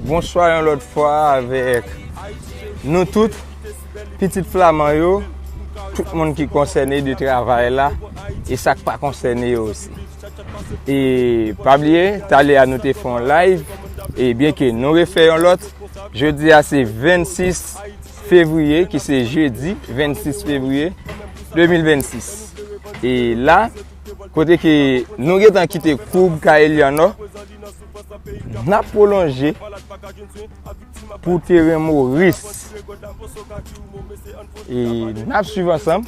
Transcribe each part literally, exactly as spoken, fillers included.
Bonswa yon lòt fwa avèk nou tout, pitit flaman yo, tout moun ki konsène de travay la, e sa k pa konsène yo osi. E pa bliye, talè a nou te fè yon live, e byenke nou refè yon lòt, jodi a se vennsis fevriye, ki se jedi vennsis fevriye de mil vennsis. E la, kote ke nou gentan kite koub Kay Elianò, n ap pwolonje pou teren Moris. E n ap swiv ansanm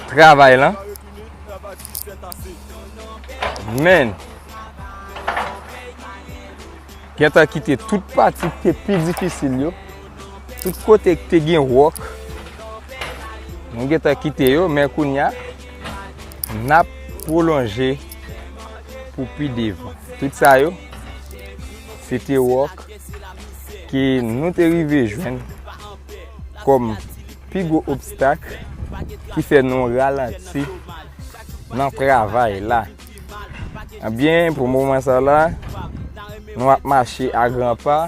travay lan. Men, gentan kite tout pati ki te pi difisil yo, tout kote ki te gen wòk, nou gentan kite yo, men kounye a, n ap pwolonje pou pi devan. Tout sa yo, se te wòk ke nou te rive jwenn kòm pi gwo obstak ki fè nou ralanti nan travay la. Ebyen, pou moman sa la, nou ap mache a gran pa.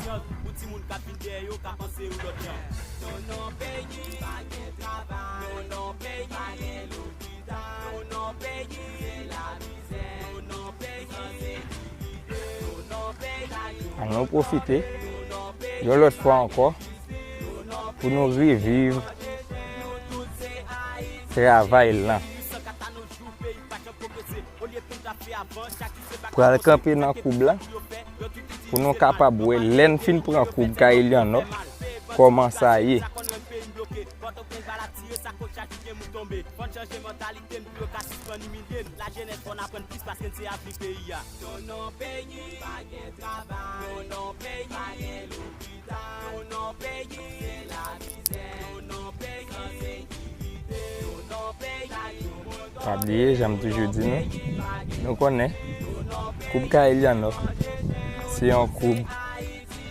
Ann nou pwofite, yon lòt fwa ankò, pou nou reviv travay lan. Pral kanpe nan koub la, pou nou kapab wè lè n fin pran koub Kay Elianò, kòman sa ye. Pa bliye, jan m toujou di nou, nou konnen, koub Kay Elianò, se yon koub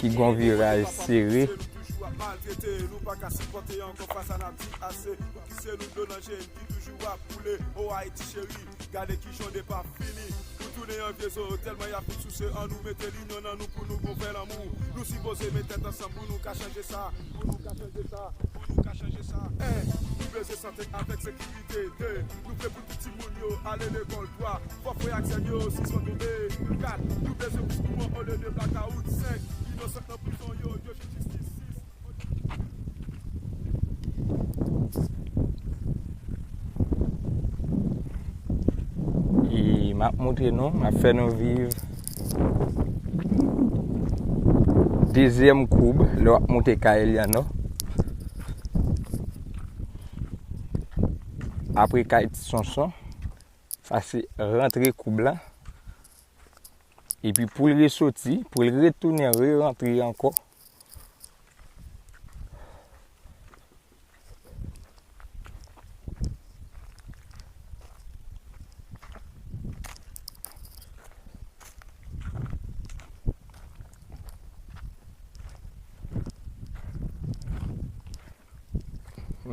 ki gon viraj sere. Toujou ap maltrete, nou pa ka sipòte ankò fas a n ap di ase. Pou ki se nou dlo nan je n ki toujou ap koule, o Ayiti cheri. Gade kijan depa fini. Nou tounen an vye zo, tèlman y ap fout souse, annou mete linyon nan nou pou nou gon vrè lanmou. Nou sipoze met tèt ansanm pou nou ka chanje sa, pou nou ka chanje sa, pou nou ka chanje sa. En, nou bezwen sante avèk sekirite. De, nou vle pou tout timoun yo ale lekòl. Twa, fò frè ak sè n yo sispann tonbe. Kat, nou bezwen plis mouvman olye de blakawout. Senk, inosan k nan prizon yo, yo jwenn jistis. Sis, E m ap montre nou, m ap fè nou viv dezyèm koub lè w ap monte Kay Elianò. Apre Kay Ti Sonson, sa se rantre koub la. Epi pou l resoti, pou l retounen re-rantre ankò.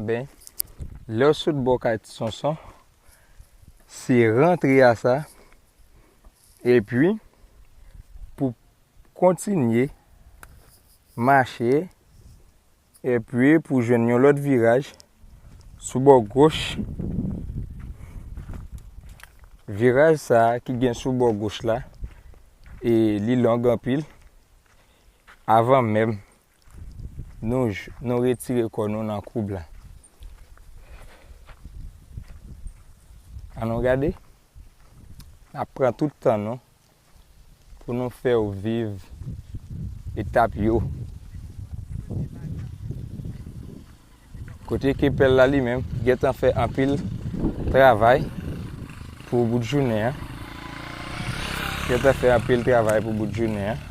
Ben, lè w sot bò Kay Ti Sonson, se rantre a sa. Epi, pou kontinye mache, epi pou jwenn yon lòt viraj sou bò goch. Viraj sa a ki gen sou bò goch la, e li long anpil. Avan menm nou j-, nou retire kò nou nan koub la. Ann nou gade. N ap pran tout tan nou pou nou fè w viv etap yo. Kote ke pèl la li menm gentan fè anpil travay pou bout jounen an. Gentan fè anpil travay pou bout jounen an.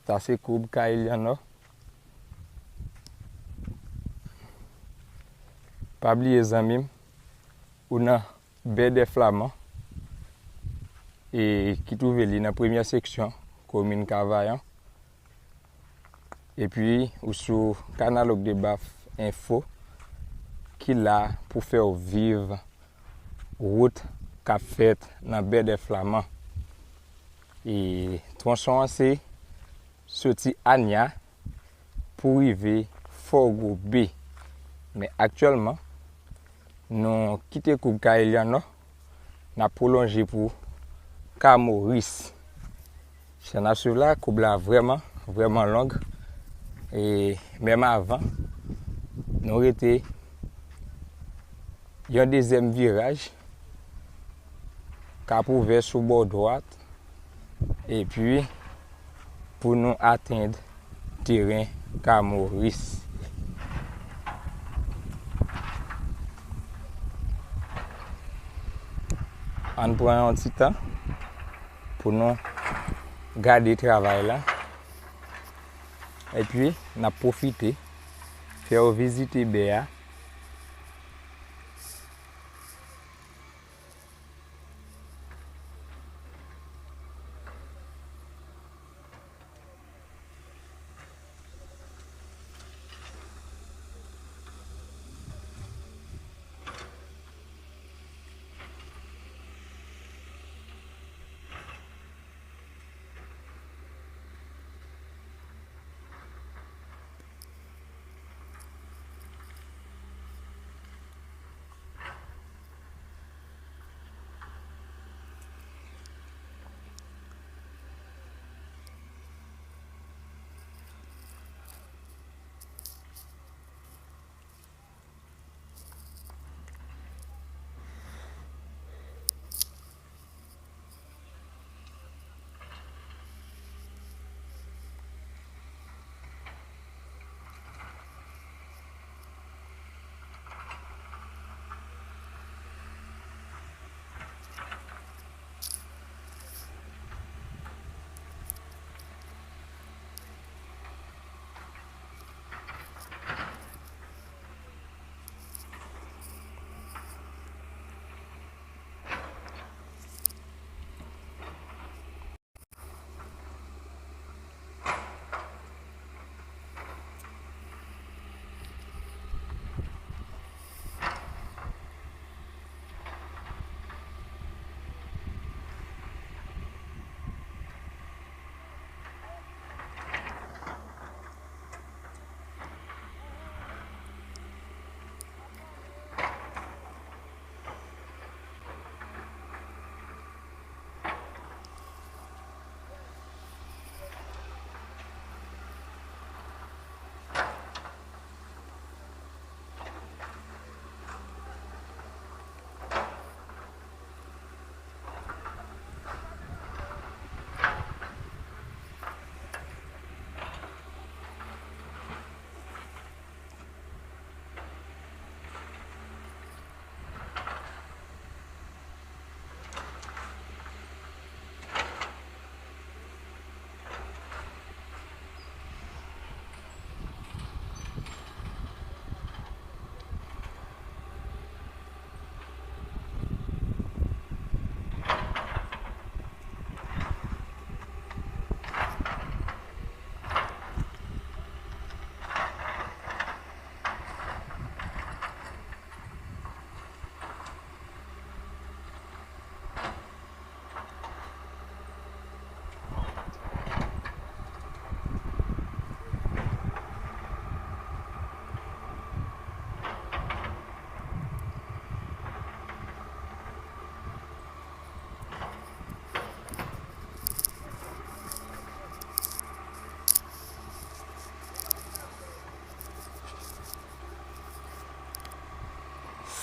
Sa se koub Kay Elianò. Pa bliye zanmi m, ou nan Bè dè Flaman. e ki twouve li nan premyè seksyon komin Kavayon. Epi ou sou Kanal Ogdebaf Enfo ki la pou fè w viv wout k ap fèt nan Bèdè Flaman. E twonson an se soti Anya pou rive Fò Gwo Be. Men aktyèlman, nou kite koub Kayelyan Nò, n ap pwolonje pou Ka Moris. Jan n ap swiv la, koub la vrèman, vrèman long. E menm avan, nou rete yon dezyèm viraj k ap ouvè sou bò dwat, epi pou nou atenn teren Ka Moris. Ann pran yon ti tan pou nou gade travay la. Epi, n ap pwofite fè w vizite bè a.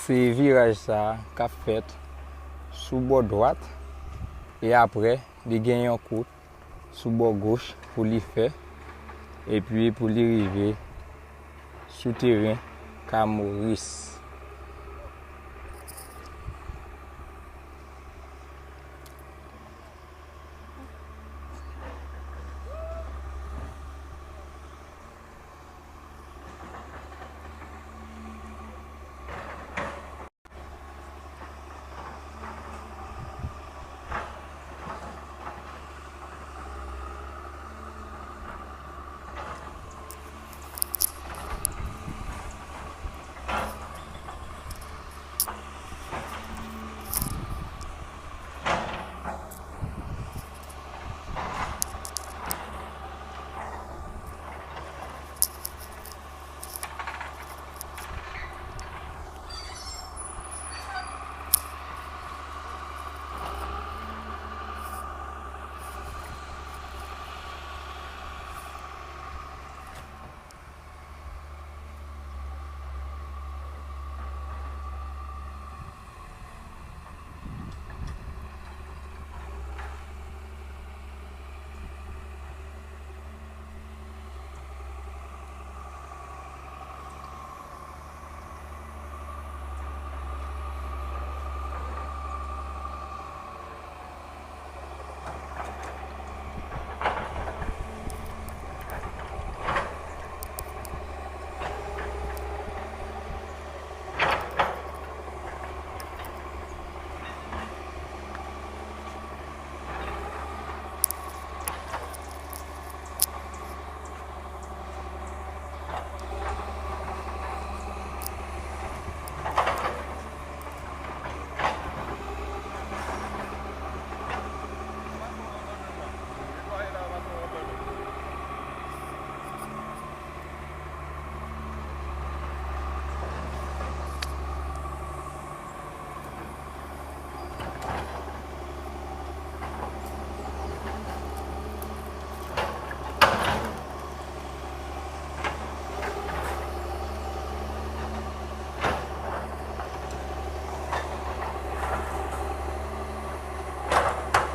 Se viraj sa a k ap fèt sou bò dwat, e apre, li gen yon kout sou bò goch pou li fè, epi pou li rive sou teren Ka Moris.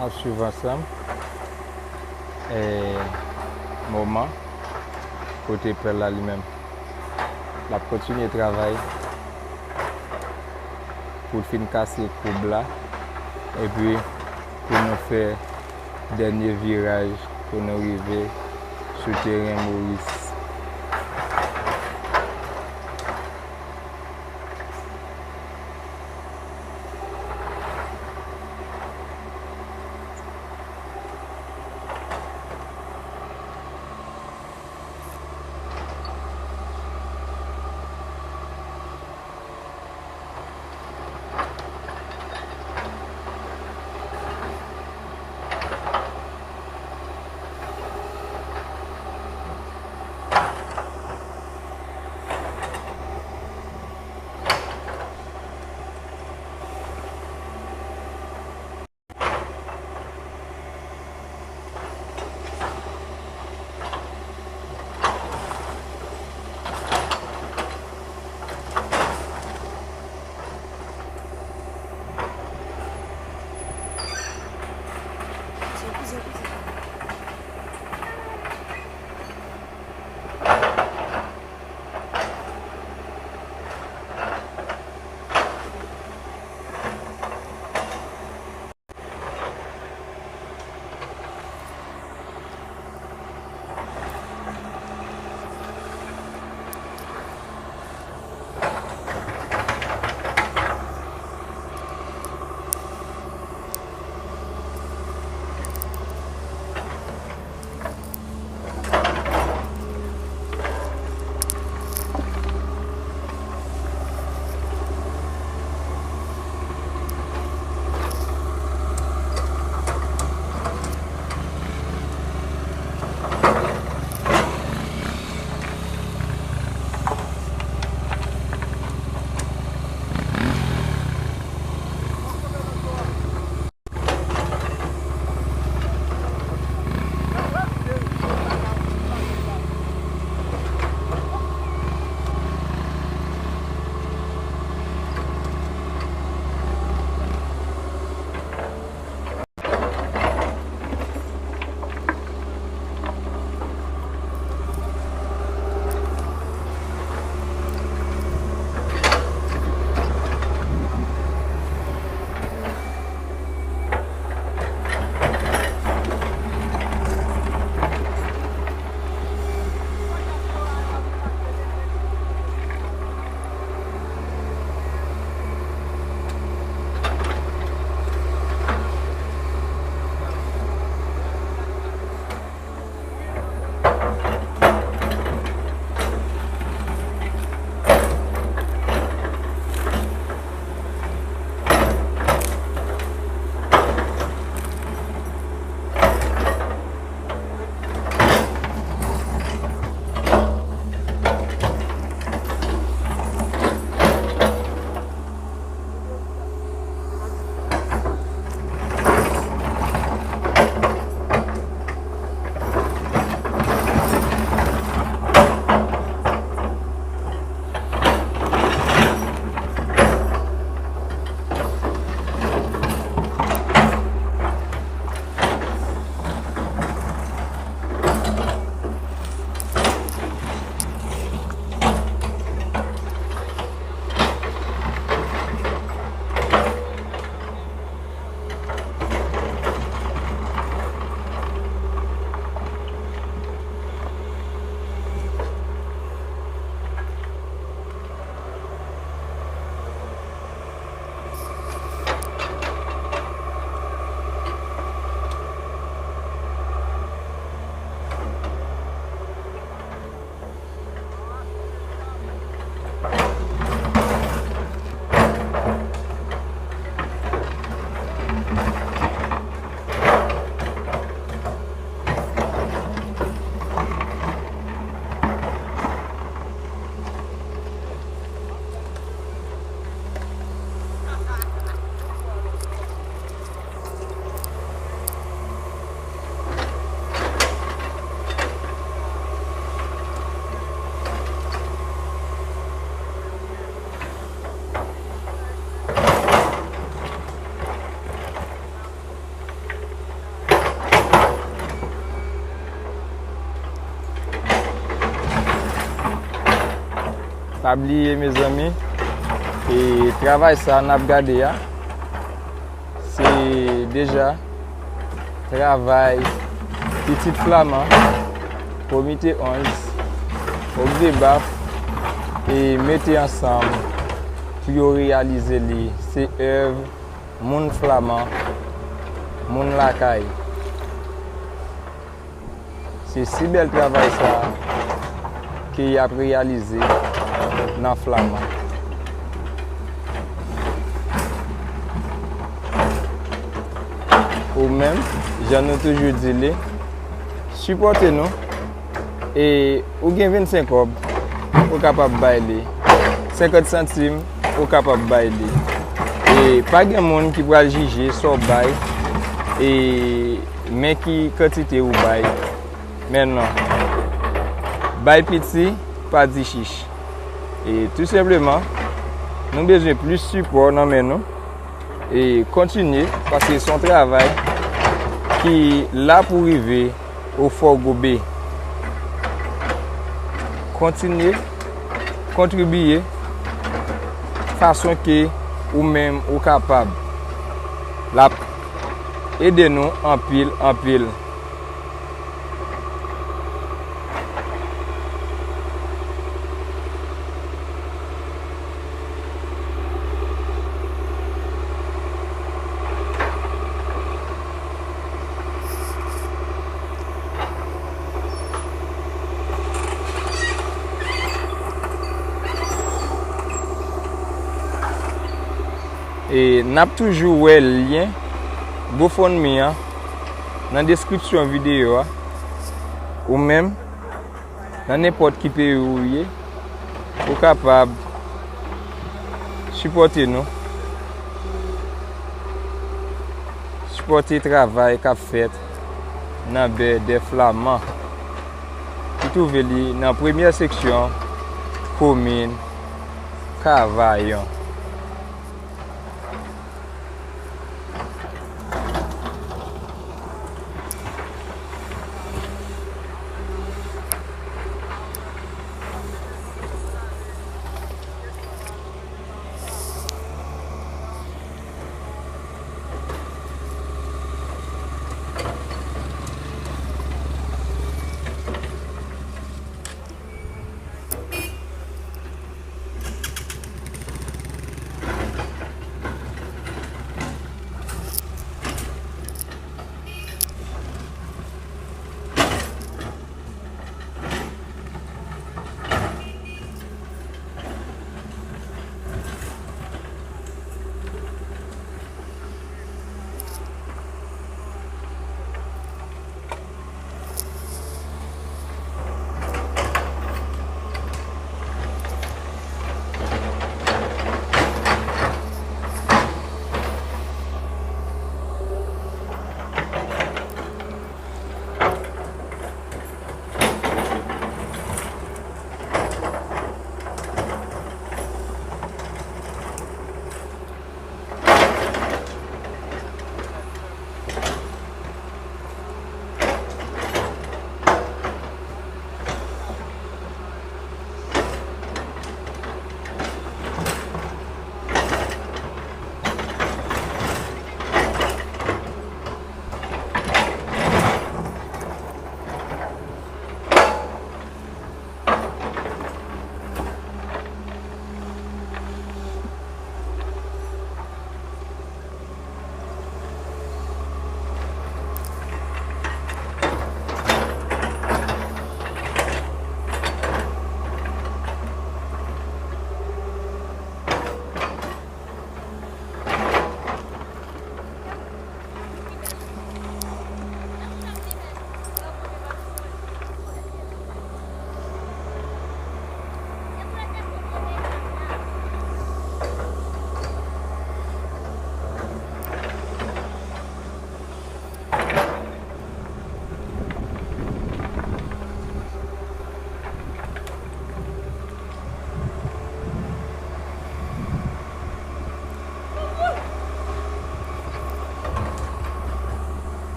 N ap swiv ansanm, eh, moman kote pè la li menm l ap kontinye travay pou l fin kase koub la, epi pou nou fè dènye viraj pou nou rive sou teren Moris. Pa bliye, mezanmi, e travay sa n ap gade a, se deja travay pitit Flaman, Komite onz, Ogdebaf, e mete ansanm pou yo reyalize li. Se èv moun Flaman, moun lakay. Se si bèl travay sa a ke y ap reyalize nan Flaman. Ou menm, jan nou toujou di li, sipòte nou. E ou gen vennsenk kòb, ou kapab bay li. Senkant santim, ou kapab bay li. E pa gen moun ki pral jije sa w bay, e men ki kantite ou bay. Men non. Bay piti, pa di chich. E tou senpleman, nou bezwen plis sipò nan men nou. E kontinye, paske se yon travay ki la pou rive o Fò Gobe. Kontinye kontribiye fason ke ou menm ou kapab. L ap ede nou anpil, anpil. E n ap toujou wè lyen GoFundMe an nan deskripsyon videyo a. Ou menm, nan nenpòt ki peyi ou ye, ou kapab sipòte nou, sipòte travay k ap fèt nan Bè dè Flaman, ki twouve li nan premyè seksyon komin Kavayon.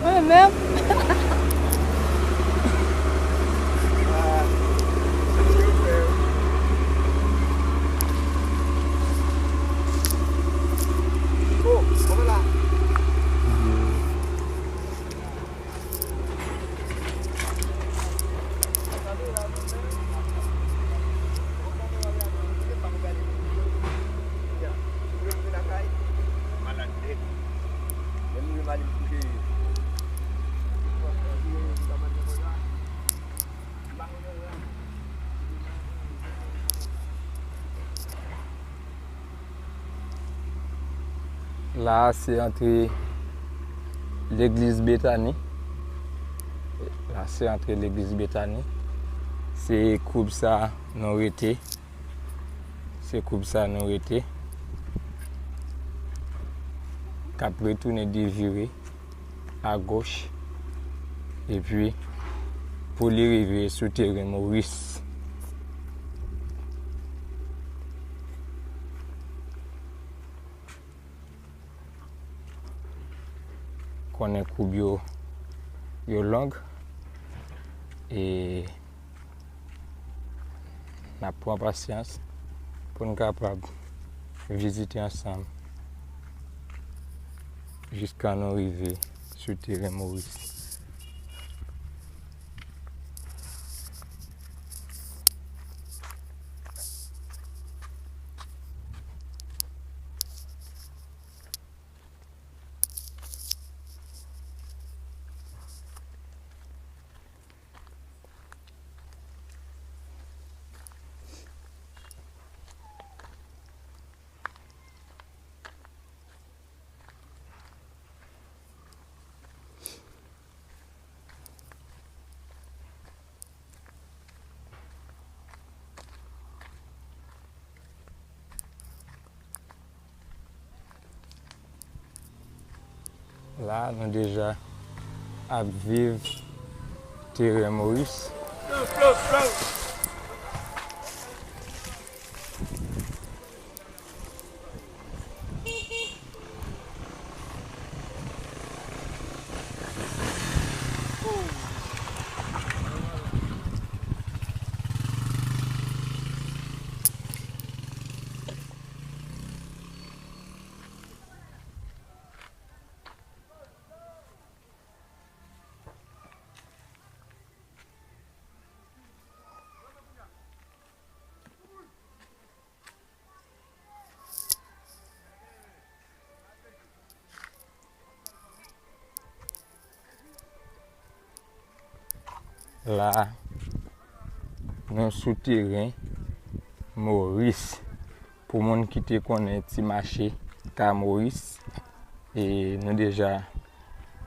Mwen menm. La a se antre legliz Betani. La se antre legliz Betani. Se koub sa nou rete. Se koub sa nou rete. K ap retounen devire agoch. Epi, pou li rive sou teren Moris. Konnen koub yo, yo long. E n ap pran pasyans pou n kapab vizite ansanm jiska nou rive sou teren Moris. La, nou deja ap viv teren Moris. La, nou sou teren Moris. Pou moun ki te konnen ti mache Ka Moris, e nou deja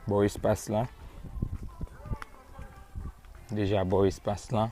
bò espas lan. Deja bò espas lan.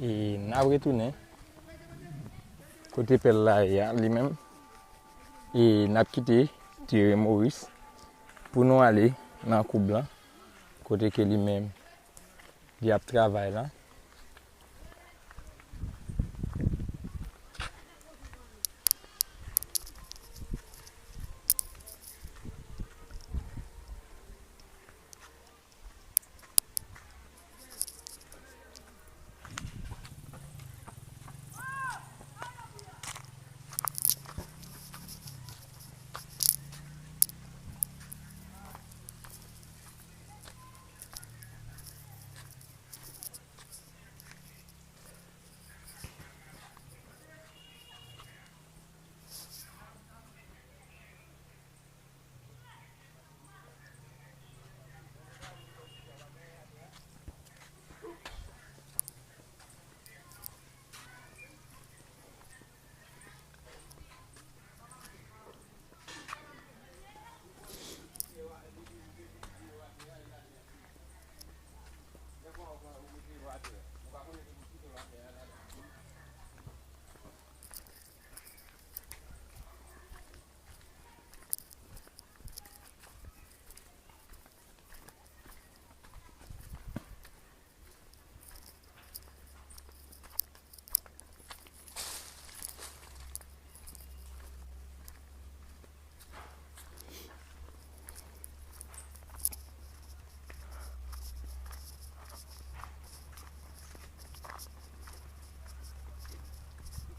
E n ap retounen. Kote pèl la ye a, li menm, e n ap kite teren Moris pou nou ale nan koub lan, kote ke li menm, li ap travay la.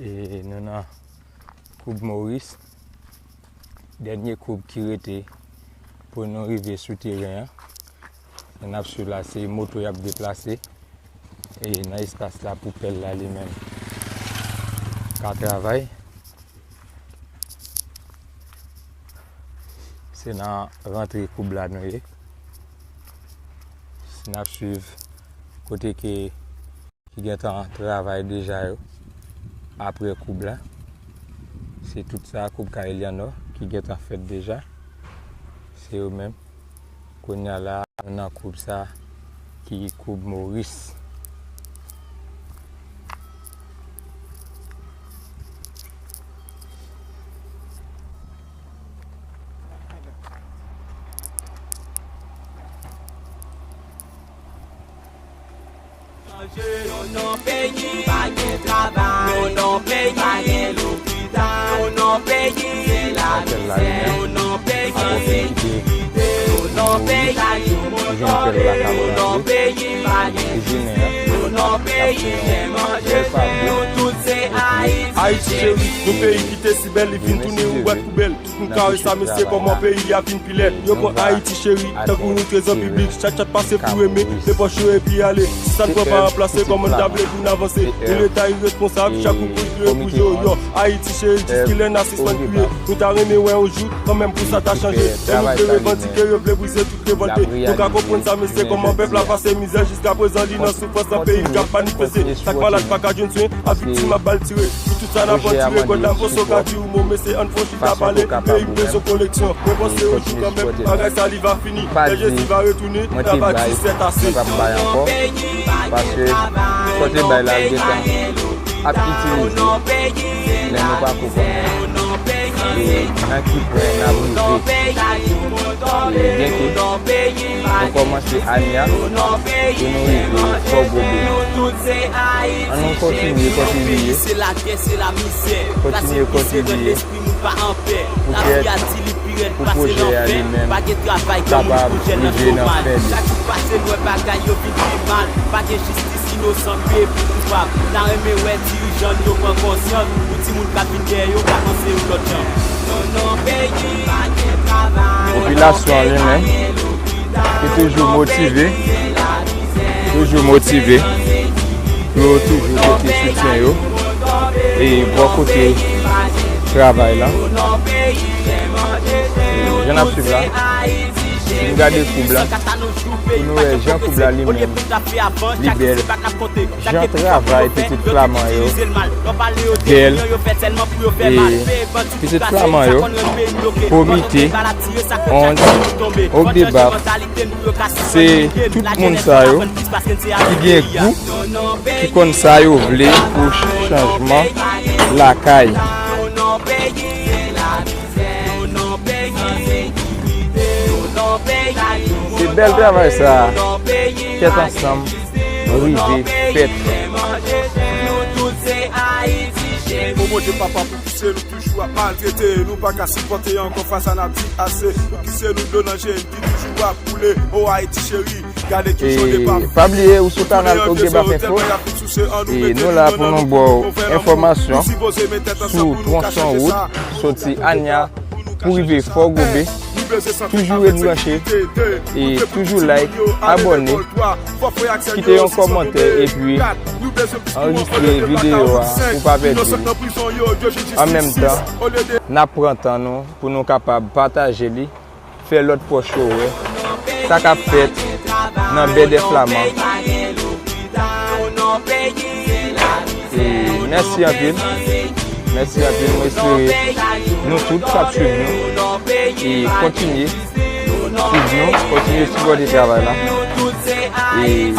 E nou nan koub Moris. Dènye koub ki rete pou nou rive sou teren an. N ap swiv la, se moto y ap deplase. E nan espas la pou pèl la li menm ka travay. Se nan rantre koub la nou ye. N ap swiv kote ke ki gentan travay deja yo. Apre koub la, se tout sa koub Ka Elianò ki gentan fèt deja. Se yo menm. Kounye a la, nou nan koub sa ki koub Moris. Chanje, nou nan peyi pa gen travay, nou nan peyi pa gen lopital, nou nan peyi se lamizè, nou nan peyi ensekirite, nou nan peyi nou nan peyi pa gen isit, nou nan peyi jen manje, nou tout se Ayiti. Ayiti cheri, yon peyi ki te si bèl, li vin tounen yon bwat poubèl. Tout moun kare sa, mesye, kòman peyi a vin pi lèd. Yo pran Ayiti cheri tankou yon trezò piblik. Chat chat pase pou renmen, men pòch yo epi ale. Si sa n pran pa ranplase, kòman n ta vle pou n avanse? Yon Leta iresponsab, chak ou pou jwe pou yo. Yo, Ayiti cheri, jiskilè n a sispann kriye? Nou ta renmen wè yon jou kanmenm pou sa ta chanje. Lè nou vle revandike, yo vle brize tout revòlte. Nou ka konprann sa, mesye, kòman pèp la pase mizè jiskaprezan, li nan soufrans nan peyi l k ap manifeste. Sa k malad pa ka jwenn swen, ak viktim ap ba l tire. Pou tout sa n ap an tire, God la poso ka di yon mo, mesye, ann fè yon chita pale. Peyi m bezwen koleksyon. Mwen panse yon jou kanmenm, bagay sa li va fini. Lè Jezi va retounen, n a va di sètase. Mwen pa bay ankò, paske kote bay la gentan ap itilize, men nou pako konnen e nan ki pwen n ap rive. E byenke nou kòmanse ane a, pou nou rive Fò Gobe. An nou kontinye kontribye Kontinye kontribye pou kèt, pou pwojè a li menm kapab rive nan fen li. Popilasyon an li menm, ki toujou motive, toujou motive pou yo toujou pote soutyen yo e bò kote travay la. Jan n ap swiv la, si n gade koub la, pou nou wè jan koub la li menm, li bèl, jan travay pitit Flaman yo bèl. E pitit Flaman yo, Komite, Onz, Ogdebaf, se tout moun sa yo ki gen gou, ki konn sa yo vle pou chanjman lakay. Se bèl travay sa a. Tèt ansanm, rive fèt. O Bondye papa pou pouse nou toujou ap maltrete. Nou pa ka sipòte ankò fas a n ap di ase. Pou kise nou dlo nan je n ki toujou ap koule. O Ayiti cheri, gade ki jan de pa. Pa bliye ou sou kanal Ogeba Info. E nou la pou nou ba w enfòmasyon sou tronson wout soti Anya pou rive Fò Gobe. Toujou ret branche e toujou like, abòne, kite yon kòmantè epi anrejistre videyo a pou pa pèdi li. An menm tan, n ap pran tan nou pou nou kapab pataje li, fè lòt pwòch yo wè sa k ap fèt nan Bèdè Flaman. E mèsi anpil. Mèsi anpil. Mwen espere nou tout k ap swiv nou e kontinye swiv nou, kontinye sipòte travay la. E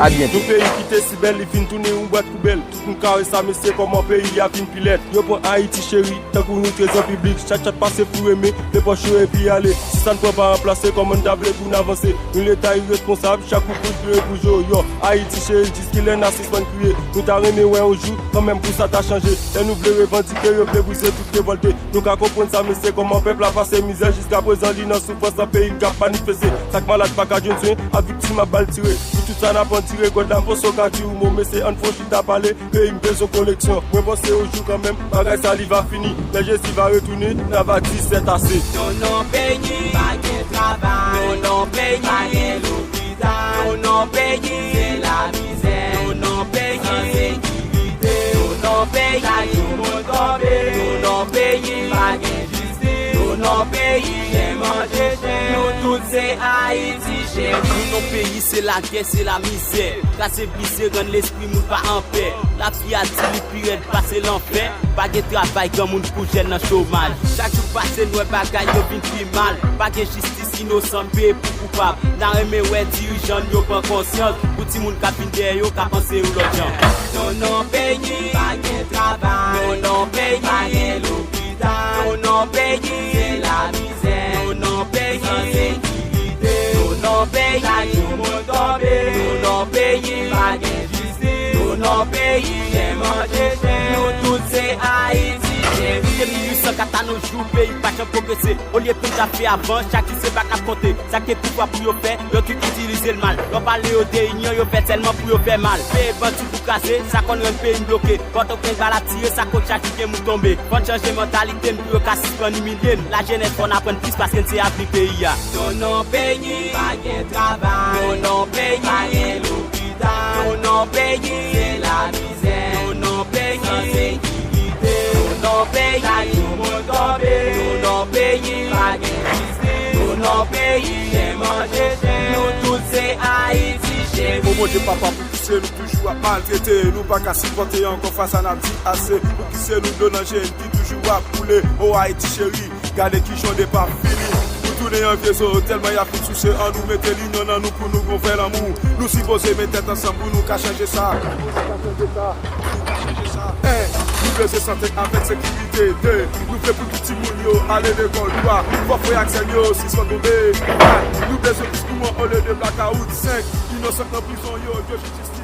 a byento. Nou peyi ki te si bèl, li vin tounen yon bwat poubèl. Tout moun kare sa, mesye, kòman peyi a vin pi lèd. Yo pran Ayiti cheri tankou nou trezò piblik. Chat chat pase pou renmen, de pòch yo epi ale. Si sa n pran pa ranplase, kòman n ta vle pou n avanse? Nou Leta iresponsab, chak kou pou jwe pou jo. Yo, Ayiti cheri, jiskilè n a sispann kriye? Nou ta renmen wè yon jou kanmenm pou sa ta chanje. Lè nou vle revandike, yo vle brize tout revòlte. Nou ka konprann sa, mesye, kòman pèp la pase mizè jiskaprezan, li nan soufrans nan peyi l k ap manifeste. Sa k malad pa ka jwenn swen, ak viktim ap bal tire. Pou tout sa n ap andire, God la m panse w ka di yon mo, mesye, ann fè yon chita pale. Peyi m bezwen koleksyon. Mwen panse yon jou kanmenm bagay sa li va fini. Lè Jezi va retounen, n a va di sètase. Nou nan peyi pa gen travay. Nou nan peyi pa gen lopital. Nou nan peyi se lamizè. Nou nan peyi san sekirite. Nou nan peyi tout moun tonbe. Nou nan peyi pa gen jistis. Nou nan peyi chen manje chen. Nou tout se Ayiti cheri. Nou nan peyi se lagè, se lamizè. Kraze brize rann lespri moun pa anpè. Lavi a di li pi rèd pase lanfè. Pa gen travay, granmoun kou jèn nan chomaj. Chak jou k pase n wè bagay yo vin pi mal. Pa gen jistis, inosan peye pou koupab. N a renmen wè dirijan n yo pran konsyans. Pou timoun k ap vin dèyè yo ka panse yon lòt jan. Nou nan peyi pa gen travay. Nou nan peyi pa gen lopital. Nou nan peyi se lamizè. Nou nan peyi san sekirite. Nou nan peyi tout moun tonbe. Nou nan peyi pa gen jistis. Nou nan peyi chen manje chen. Nou tout se Ayiti cheri. Depi uit san kat a nos jours, peyi pa janm pwogrese. Olye pou n ta fè avan, chak jou se bak n ap konte. Sa k gen pouvwa pou yo fè, yo tout itilize l mal. Lè w pale yo de inyon, yo fè sèlman pou yo fè mal. Peye bandi pou kraze, sa konn rann peyi n bloke. Pòtoprens bal ap tire, sa konn chak jou gen moun tonbe. Fò n chanje mantalite n pou yo ka sispann imilye n. Lajenès fò n aprann plis paske n se avni peyi a. Nou nan peyi pa gen travay. Nou nan peyi pa gen lopital. Nou nan peyi se lamizè. Nou nan peyi san sekirite. Nou nan peyi tout moun tonbe. Nou nan peyi pa gen jistis. Nou nan peyi chen manje chen. Nou tout se Ayiti cheri. O Bondye papa pou pouse nou toujou ap maltrete. Nou pa ka sipòte ankò fas a n ap di ase. Pou kise nou dlo nan je n ki toujou ap koule. O Ayiti cheri, gade ki jan de pa fini. Nou tounen yon vye zo, tèlman y ap vin souse an nou, mete linyon nan nou pou nou gon fè lanmou. Nou sipoze met tèt ansanm pou nou ka chanje sa. Pou nou ka chanje sa. Pou nou ka chanje sa. En, nou bezwen sante avèk sekirite. De, nou vle pou tout timoun yo ale lekòl. Twa, fò frè ak sè n yo sispann tonbe. Kat, nou bezwen plis pou mwen olye de blakawout. Senk, inosan k nan prizon yo, yo jistis.